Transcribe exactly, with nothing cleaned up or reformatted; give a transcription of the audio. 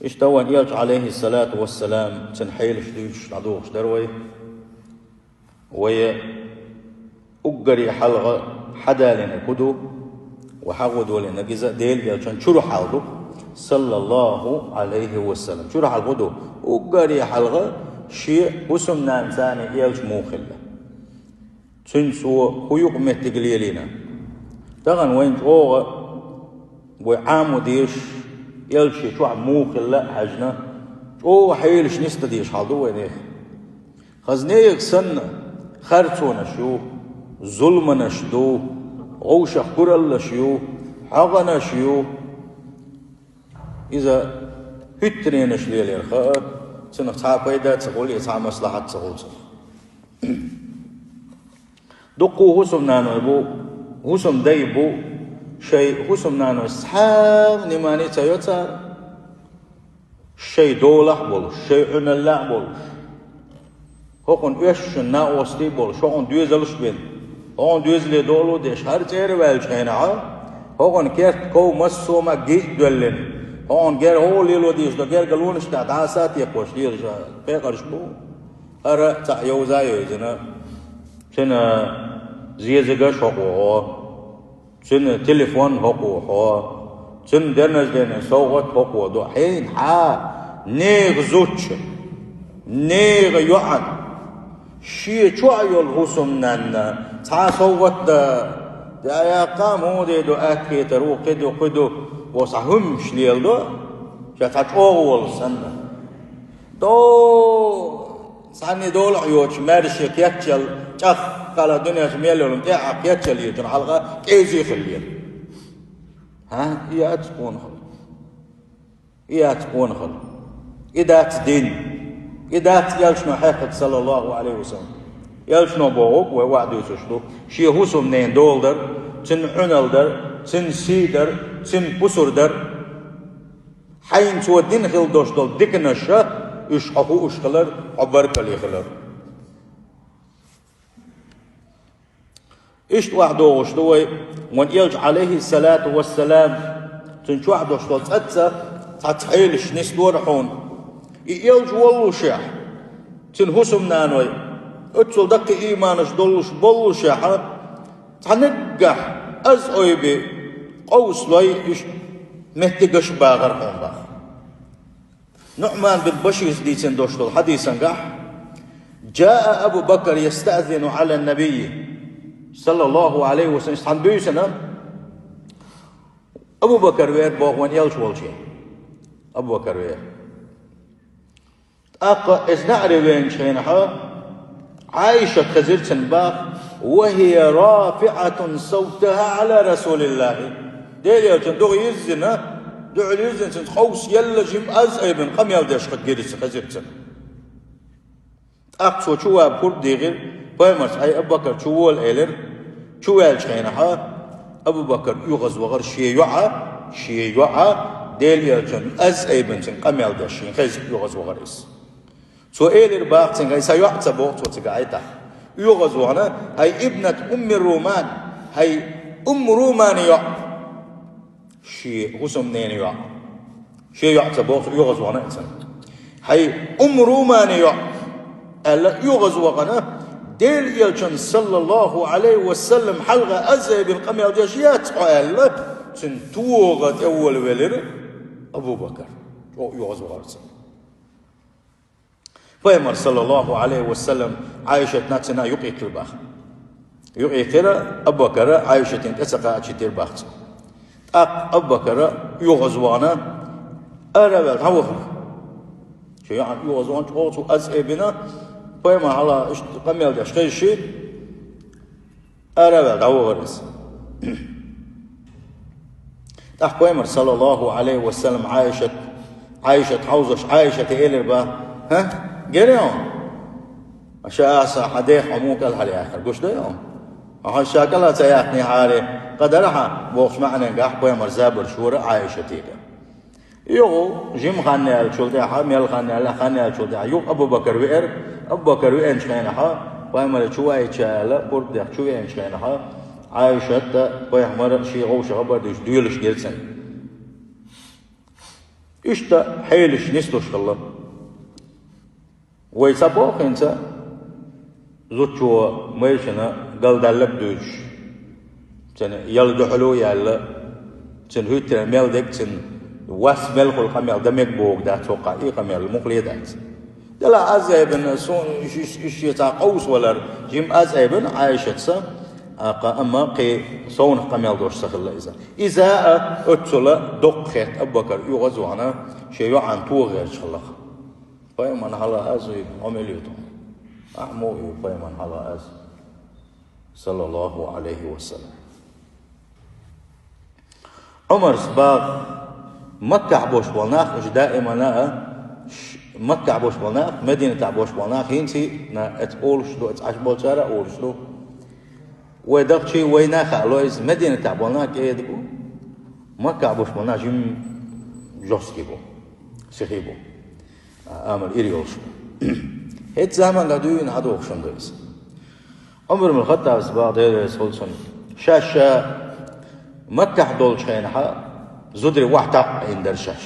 Иштта вайн Элча, Ӏалайхи ссалату вассалам, цун хьелаш дуьйцуш дӀадохуш дара вай. Вай уггаре хьалха хьадалийнарг хӀун ду? Вай хьагӀо долийнарг иза Делан Элчан чура хьал ду, саллаллаху Ӏалайхи ва саллам. Чура хьал хӀун ду? Уггаре хьалха шен хӀусамнанас Элча муха хилла. Цуьнца цо хӀун юкъаметтиг лелийна. Тахана вайна чӀогӀа вай Ӏамо дезаш, Элча чохь муха хилла а хьаьжна, чӀогӀа хьелаш нисдан дезаш хьал ду вайна. Хаза нехан санна, харцонаш ю, зуламаш ду, вовшах кураллаш ю, хьагӀанаш ю. Иза хӀуьттаренаш лелор хаа, цунах цхьа пайда а ца хуьлу, цхьа маслахьат а ца хуьлу цунах. Дуккха хӀусамнаной бу, хӀусамдай бу, шайн хӀусамнанойс цхьа а внимание ца йо цара. Шайн долахь а болуш, шайн Ӏуьналлехь а болуш, хӀокхунна оьшшучун накъостий а болуш, хӀокхунна доьзалш а бина, хӀокхунна доьзале дола а деш, хӀара цӀера ваьллачу хенахь, хӀокхунна керта ков массо а ма гиъ а доьллина, хӀокхунна гер хӀокхо лело дезаш долу гергарлонаш тӀехь дӀаса а текхош лелаш хьекъалш бу. ХӀара цхьаъ йовза а йовзина, цуьнан зезагаш хӀокхо хьо, цуьнан телефон хӀокхо хьо, цуьнан дерназделийн совгӀат хӀокхо до. Хьенан хьа нехан зудчун, нехан йоӀан, шен чохь йолу хӀусамнанна цхьа а совгӀат дан, дӀаяккха а хӀун де ду, атта хетар ву, кхин ду, кхин ду, боху цхьа хӀуманаш леладо, ша цхьа чӀогӀа волу санна. До цхьанне долахь йоцуш, маьрша кечъял, чӀагӀхьала дуьненчу мел йолу тӀе а кечъял йоцун хьалха кӀезий хилла. ХӀа, и яц къонахалла. И яц къонахалла. И дац дин. И дац Элчано хьехад, саллаллаху Ӏалайхи ва саллам. Элчано бохург вай охьадуьйцуш ду. Шен хӀусамненан дола дар, цуьнан Ӏуьналла дар, цуьнан сий дар, цуьнан пусар дар. Хьайна цо дина хила долуш долу диканаш а, уьш хьо хууш хилар, хьо баркалле хилар. Иштта охьадогӀуш ду вай, вайн Элча, Ӏалайхи ссалату вассалам, цуьнан чохь долуш долу цӀацца цхьацца хьелаш нислора хьуна. И Элча воллушехь, цуьнан хӀусамнаной, оццул даккхий ийманаш доллуш боллушехь, цхьа наггахь аз ойби къовсалой, уьш меттигаш а бахара хьуна баха. Нуъман бин Баширс дийцина долуш долу хьадисангахь: «Джаа Абу Бакр ястаъзину Ӏала ннабиййи, саллаллаху Ӏалайхи ва саллам», цхьана буьйсана Абу Бакр веара боху вайн Элча волчу. Абу Бакр веара. ТӀаккха иза неӀаре веанчу хенахь, Ӏайшат хезира цуьнан баха: «Ва хия рафиӀатун савтаха Ӏала Расулиллахи». Делан Элчанна дуьхьа йирзина, дуьхьал йирзина цуьнца къовса елла жима аз айбина къамел деш хаза гира иза, хезира цуьнан. ТӀаккха цо чу ваба хӀорд дийхира, пайхамарца: «Хьай, Абу Бакр, чу вола», — элира. Чу ваьллачу хенахь, Абу Бакр оьгӀазвахара шен йоӀа, шен йоӀа, Делан Элчанна аз айбина цуьнан къамел деш, шена хезна оьгӀазвахара иза. Цо элира баха цуьнга: «Хьай, сан йоӀ ца», — боху цо цигахь Ӏайтахь. ОьгӀазвахана: «Хьай, ибнат Умми Руман, хьай, Умму Румана йоӀ». Шен хӀусамненан йоӀ. Шен йоӀ ца боху цо, оьгӀазвахана а цуьнан. «Хьай, Умму Румана йоӀ», — аьлла, оьгӀазвахана, Делан Элчанна, саллаллаху Ӏалайхи ва саллам, хьалха аз айбина къамел деш яц хьо аьлла, цуьнан тогӀа тӀе волавелира Абу Бакр. ЧӀогӀа оьгӀазвахара цуьнан. Пайхамар, саллаллаху Ӏалайхи ва саллам, Ӏайшатна цуьнан юкъе хилла баха. Юкъе хилла, Абу Бакара Ӏайшатина тӀе ца кхаьчча хилла баха цо. ТӀаккха Абу Бакара оьгӀазвахана, ара а ваьлла, дӀавахара. Шен йоӀана оьгӀазвахана, чӀогӀа цо аз айбина, пайхамар хьалха иштта къамел деш хезча, ара а ваьлла, дӀавахара иза. ТӀаккха пайхамар, саллаллаху Ӏалайхи ва саллам, Ӏайшат, Ӏайшат хьовзош, Ӏайшате элира баха: «ХӀа? Герий хьуна? Ша аса хьан дех хьо муха кӀелхьарваьккхира, гуш дуй хьуна? Хьо ша кӀелхьара ца яьккхинехьара, къа дара хьан?» — бохучу маьӀненгахь пайхамар забарш вара Ӏайшатига. Юха жима хан яьллачул тӀаьхьа, мел хан яьлла, хан яьллачул тӀаьхьа, юха Абу Бакр веара. Абу Бакр веанчу хенахь, пайхамаре чу ваийта аьлла, пурба дехка чу веанчу хенахь, Ӏайшат а, пайхамар а шен вовшах хабар дуьйцуш доьлуш гира цуьнан. Иштта хьелаш нислуш хилла. Вай ца бохинца, зудчо майшана галдаллаг дуьйцуш, цуьнан ял дуьхьало а яьлла, цуьнан хӀуьттаран мел дерг, цуьнан вас мел хуьлу къамел дан мега боху дац хӀокхахь, и къамел муххале а дац. Делахь аз айбина, суна иш, иш, иш цхьа къовса валар, жима аз айбина Ӏайшатца, аккха, амма кхин совнах къамел долуш ца хилла иза. Иза а оццула доккха хетта Абу-Бакар оьгӀаз а вахана, шен йоӀана тоха гӀерташ хилла. Пайхамарна хьала аз вуьйга, хьо мила ю тхуна? Ахьа ма вуьйга пайхамарна хьала аз, саллаллаху Ӏалайхи ва саллам. Ӏумарс баха, Маккахь болуш болу нах, уьш даимана а, ш-, Маккахь болуш болу нах, Мединатахь болуш болу нах, хӀинца а, на, эцу олуш ду, эцу Ӏаш болчара а олуш ду. Вай дахчий, вай нах а ло иза, Мединатахь болу нах кӀеда бу, Маккахь болуш болу нах жим жёсткий бу, сихий бу. А, амал ира йолуш бу. ХӀетта заманга дуьйна хьадохуш ду иза. Ӏумар ибн Хаттабас баха, Дела реза хуьлда цунна, шаьш ша Маккахь долчу хенахь зударий охьатаӀийна дара шаьш.